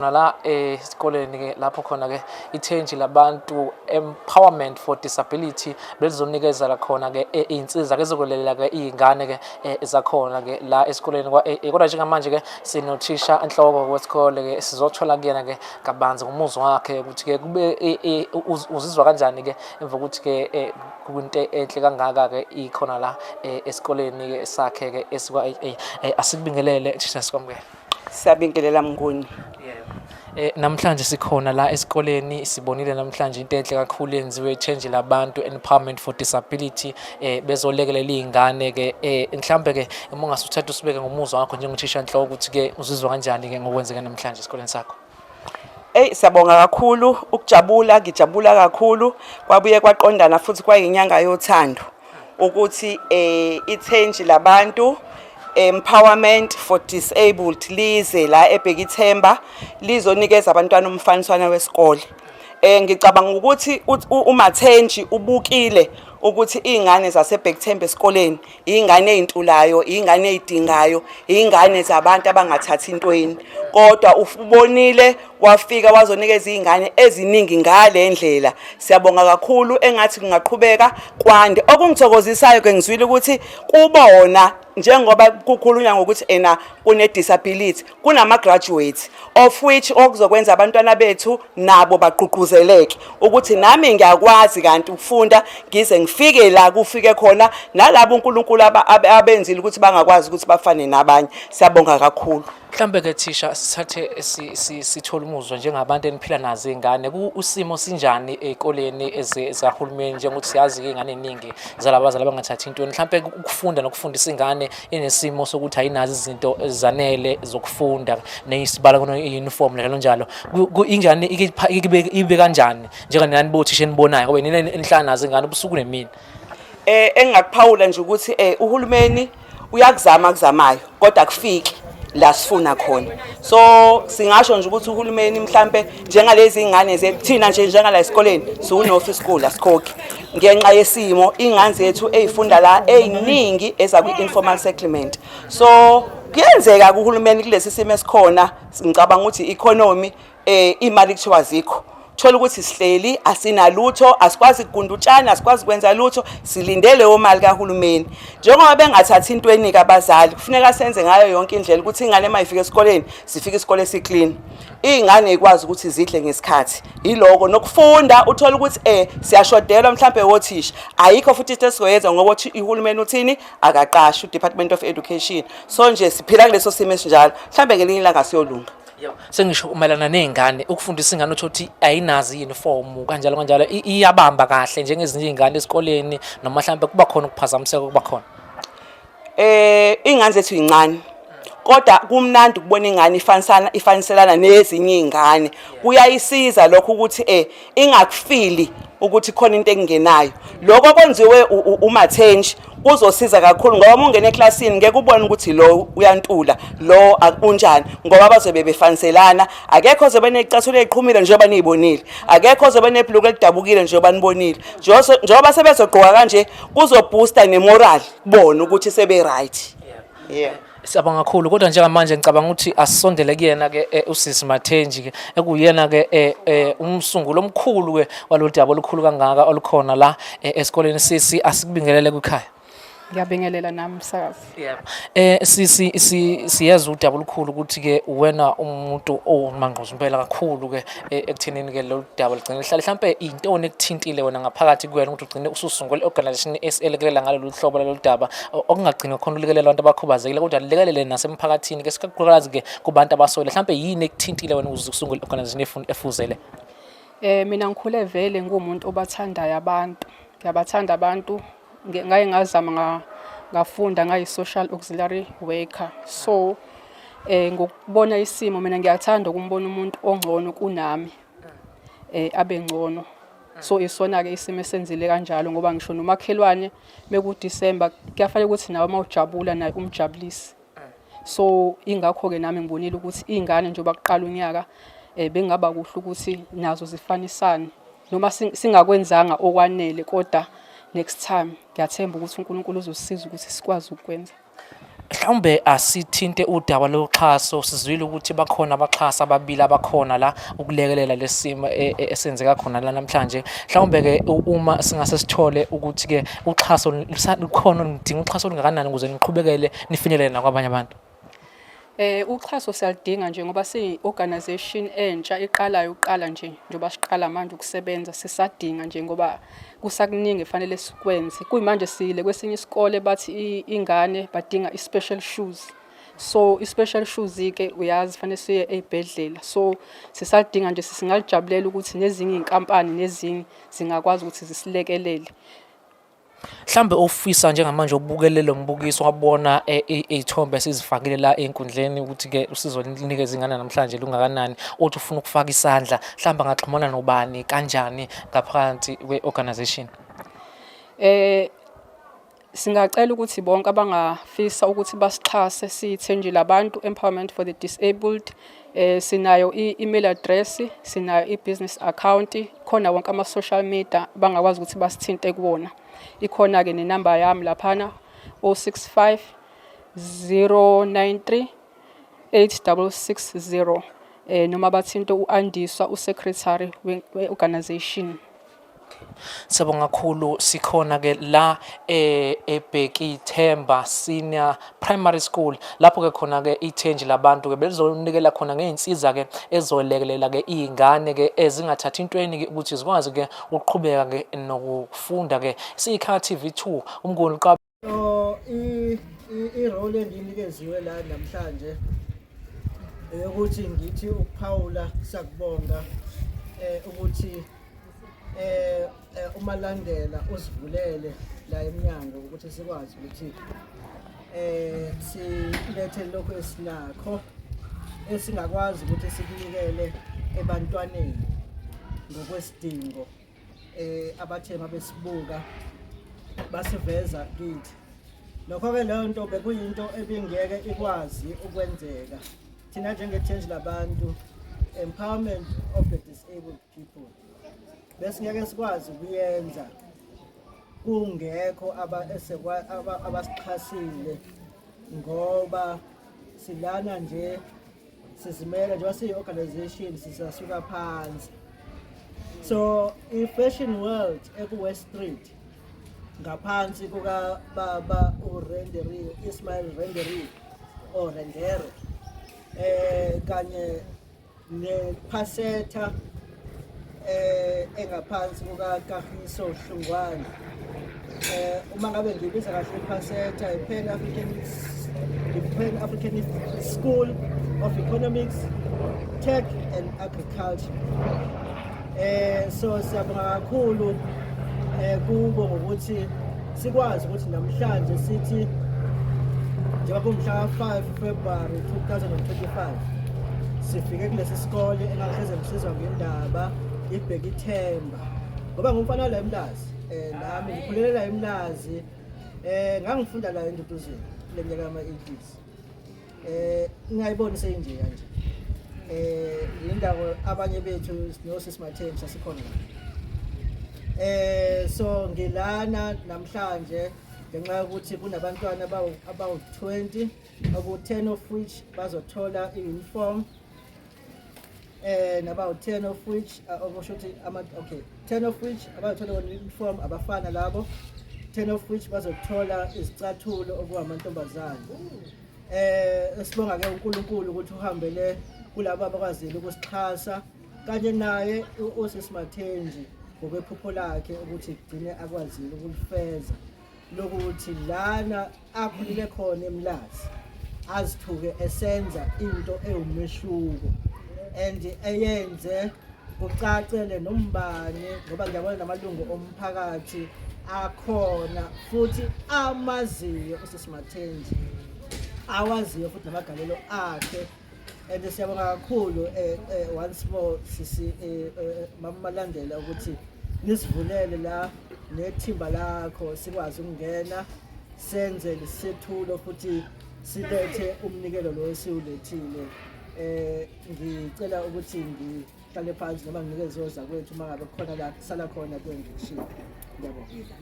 La esikoleni ke lapho khona ke ithenji labantu Empowerment for Disability belizonikeza la khona ke iy'nsiza ke ezokulelela ke iy'ngane ke zakhona ke la esikoleni kwa-AA. Kodwa njengamanje ke sinothisha nhloko wesikole ke, sizothola kuyena ke kabanzi ngomuzwa wakhe ukuthi ke kube uzizwa kanjani ke emva kokuthi ke kunto enhle kangaka ke ikhona la esikoleni ke sakhe ke esikwa-AA. Asikubingelele thisha, sikwamukele. Siyabingelela, Mnguni. Yebo. Namhlanje sikhona la esikoleni, sibonile namhlanje into enhle kakhulu yenziwe Change Labantu Empowerment for Disability, bezolekelela izingane ke. Mhlambe ke uma ungasuthatha usibeke ngomuzwa wakho njengothisha nhloko ukuthi ke uzizwa kanjani ke ngokwenzeka namhlanje esikoleni sakho. Ey, siyabonga kakhulu ukujabula, ngijabula kakhulu. Kwabuye kwaqondana futhi kwayinyanga yothando ukuthi ithenji labantu Empowerment for Disabled lize la eBhekithemba lizonikeza abantwana umfaniswana wesikole. Ngicabanga ukuthi uMathenji ubukile ukuthi izingane zaseBhekithemba esikoleni ingane ezintulayo, ingane ezidingayo, ingane zabantu abangathathi intweni. Kodwa ubonile, wafika wazonikeza izingane eziningi ngale ndlela. Siyabonga kakhulu, engathi kungaqhubeka kwande. Okungithokozisayo ke, ngizwile ukuthi kubona njengoba kukhulunywa ngokuthi ena kune disability, kunama graduates, of which okuzokwenza abantwana bethu nabo bagqugquzeleke ukuthi nami ngiyakwazi kanti ukufunda ngize ngifike la kufike khona nalabo uNkulunkulu abenzile ukuthi bangakwazi ukuthi bafane nabanye. Siyabonga kakhulu. Mhlambe ke thisha, sithathe sithole umuzwa njengabantu eniphila nazo iy'ngane, usimo sinjani ey'koleni zikahulumeni, njengokuthi siyazi-ke iy'ngane ey'ningi zalabazali abangathathi intweni? Mhlampe ukufunda nokufundisa ingane inesimo sokuthi ayinazo izinto ezanele zokufunda, nesibala kona i-uniform njalo njalo, injani, ibe kanjani njenganani bothisha enibonayo, ngoba nina enihlala nazo ingane ubusuku nemini? Engingakuphawula nje ukuthi uhulumeni uyakuzama akuzamayo, kodwa akufiki la sifuna khona. So singasho nje ukuthi uhulumeni mhlambe njengalezi ingane zethu, thina nje njengala esikoleni siwu-no-fee school, asikhokhi ngenxa yesimo ingane zethu ey'funda la ey'ningi ezakwi-informal settlement. So kuyenzeka kuhulumeni kulesi simo esikhona, ngicabanga ukuthi economy, imali kuthiwa zikho, thola ukuthi sihleli asinalutho, asikwazi ukugunda utshani, asikwazi ukwenza lutho, silinde leyo mali kahulumeni. Njengoba bengathathi intweni abazali, kufuneka senze ngayo yonke indlela ukuthi ingane uma ifika esikoleni sifike isikole si-clean, iy'ngane y'kwazi ukuthi zidle ngesikhathi, yiloko nokufunda. Uthola ukuthi siyashodelwa mhlambe wothisha, ayikho futhi into esizoyenza ngoba uhulumeni uthini, akaqashi u-Department of Education. So nje siphila kuleso simo esinjalo, mhlambe ngelinye ilanga siyolunga. Yebo. Sengisho mayelana ney'ngane, ukufundisa ingane uthole ukuthi ayinazo i-uniform kanjalo kanjalo, iyabamba kahle njengezinye iy'ngane esikoleni, noma mhlawumbe kuba khona ukuphazamiseka kuba khona? Ingane zethu incane, kodwa kumnandi ukubona ingane ifanisana, ifaniselana nezinye izingane. Kuyayisiza lokho ukuthi ingakufili ukuthi khona into engenayo. Lokho kwenziwe uMathenji kuzosiza kakhulu, ngoba uma ungena eklasini ngeke ubone ukuthi lo uyantula, lo unjani, ngoba bazobe befaniselana. Akekho ozobe necathulo eziqhumile njengoba niyibonile, akekho ozobe nebhuluku elidabukile njengoba nibonile. Njengoba sebezogqoka kanje, kuzoboosta nemoral kubona ukuthi sebe right, yeah. Siyabonga kakhulu, kodwa njengamanje ngicabanga ukuthi asisondele kuyena ke usisi Mathenji ke, ekuyena ke umsunguli omkhulu ke walolu daba olukhulu kangaka olukhona la esikoleni. Sisi, asikubingelele kwikhaya. Ngiyabingelela nami, msakazi. Yebo. Sisi, siyeza udaba olukhulu ukuthi ke wena umuntu owumangqozo impela kakhulu ke ekuthenini ke lolu daba ligcine lihlale. Mhlambe intoni ekuthintile wena ngaphakathi kuwena ukuthi ugcine ususungula i-organization eselekelela ngalolu hlobo lalolu daba, okungagcini khona ulekelela abantu abakhubazekile kodwa lekelele nasemphakathini ke, sikakhulukazi ke kubantu abaswele? Mhlambe yini ekuthintile wena ukuze usungule i-organization efuzele? Mina ngikhule vele ngumuntu obathandayo abantu. Ngiyabathanda abantu. Ngake ngazama ngafunda ngayi social auxiliary worker. So ngokubona isimo, mina ngiyathanda ukumbona umuntu ongcono kunami abe ngcono. So isona ke isimo esenzile kanjalo, ngoba ngisho nomakhelwane meku December kuyafanele ukuthi nawe mawujabula naye umjabulise. So ingakho ke nami ngibonile ukuthi izingane njengoba kuqala unyaka bengaba kuhle ukuthi nazo zifanisane, noma singakwenzanga okwanele, kodwa next time ngiyathemba ukuthi uNkulunkulu uzosisiza ukuthi sikwazi ukwenza. Mhlawumbe asithinte udaba loxhaso, sizwile ukuthi bakhona abaxhasi ababili abakhona la ukulekelela lesimo esenzeka khona la namhlanje. Mhlawumbe-ke uma singase sithole ukuthi-ke uxhaso lukhona, nidinga uxhaso olungakanani ukuze niqhubekele nifinyelele nakwabanye abantu? Uxhaso siyaludinga nje ngoba siyi-organization entsha iqalayo uqala nje njengoba siqala manje ukusebenza, sisadinga nje ngoba kusakuningi efanele sikwenze. Kuyimanje siyile kwesinye isikole bathi ingane badinga i-special shoes. So i-special shoes-ke uyazi fanele siye ey'bhedlela. So sisadinga nje, singalijabulela ukuthi nezinye iy'nkampani nezinye zingakwazi ukuthi zisilekelele. Mhlawumbe ofisa njengamanje ubukele lo mbukiso wabona iy'thombe esizifakile la ey'nkundleni ukuthi-ke usizo linikeza ingane namhlanje lungakanani, othi ufuna ukufaka isandla, mhlawumbe angaxhumana nobani, kanjani ngaphakathi kwe-organization? Singacela ukuthi bonke abangafisa ukuthi basixhase siyithenji labantu Empowerment for the Disabled, sinayo i-email address, sinayo i-business account, khona wonke ama-social media bangakwazi ukuthi basithinte kuwona. Ikhona-ke nenamba yami laphana 065 093 8660, noma bathinte u-Andiswa, u-secretary we-organization. Siyabonga kakhulu, sikhona ke la eBhekithemba Senior Primary School lapho ke khona ke ithenji labantu ke belizonikela khona ngey'nsiza ke ezolekelela ke iy'ngane ke ezingathathi intweni ke ukuthi zikwazi ke ukuqhubeka ke nokufunda ke. Siyikhaya TV2 uMnguni. So i-role engiyinikeziwe la namhlanje eyokuthi ngithi ukuphawula sakubonga ukuthi uMalandela usivulele la eminyango ukuthi sikwazi ukuthi silethe lokho esinakho esingakwazi ukuthi sikunikele ebantwaneni ngokwesidingo abathe mabesibuka basiveza kithi. Lokho-ke leyo nto bekuyinto ebingeke ikwazi ukwenzeka. Thina njenge-Change Labantu Empowerment of the Disabled People besingeke sikwazi ukuyenza kungekho abasixhasile, ngoba silana nje sizimele njengoba siyi-organization, sisasuka phansi. So i-Fashion World eku-West Street ngaphansi kuka baba uRenderi, Ismail Renderi or Rendere, kanye nePhasetha engaphansi kuka Kagiso Hlungwane, uma ngabe ngibiza kahle iPhasetha, i-Pan African School of Economics, Tech and Agriculture. So siyabonga kakhulu kubo ngokuthi sikwazi ukuthi namhlanje sithi njengoba kumhla ka-5 February 2025 sifike kulesi sikole engangihleze ngisizwa ngendaba iBhekithemba, ngoba ngumfana la eMlazi, nami ngikhulelela eMlazi, ngangifunda la eNduduzweni kule minyaka yama-80s, ngingayiboni seyinje kanje. Indawo abanye bethu nosisi Mathembu sasikhona la. So ngilana namhlanje ngenxa yokuthi kunabantwana abawu-20, oku-10 of which bazothola i-uniform, nabawu-10 of which, okusho ukuthi ama, okay, 10 of which abayothola uniform abafana labo, 10 of which bazothola izicathulo okuwamantombazane. Sibonga ke uNkulunkulu ukuthi uhambele kulabo abakwazile ukusixhasa kanye naye usisi Mathenji ngokwephupho lakhe ukuthi kugcine akwazile ukulifeza lokuthi lana akhulile khona eMlazi azithuke esenza into ewumehluko and eyenze kucacele nombani, ngoba ngiyabona namalungu omphakathi akhona futhi amaziyo usisi Mathenji, awaziyo futhi namagalelo akhe. And siyabonga kakhulu once more sisi mama Malandela ukuthi nisivulele la nethimba lakho sikwazi ukungena senze lesethulo futhi silethe umnikelo lo esiwulethile. Ngicela ukuthi ngihlale phansi noma nginikeze ozakwethu uma ngabe kukhona la kusala khona kwengishilo. Ngiyabonga.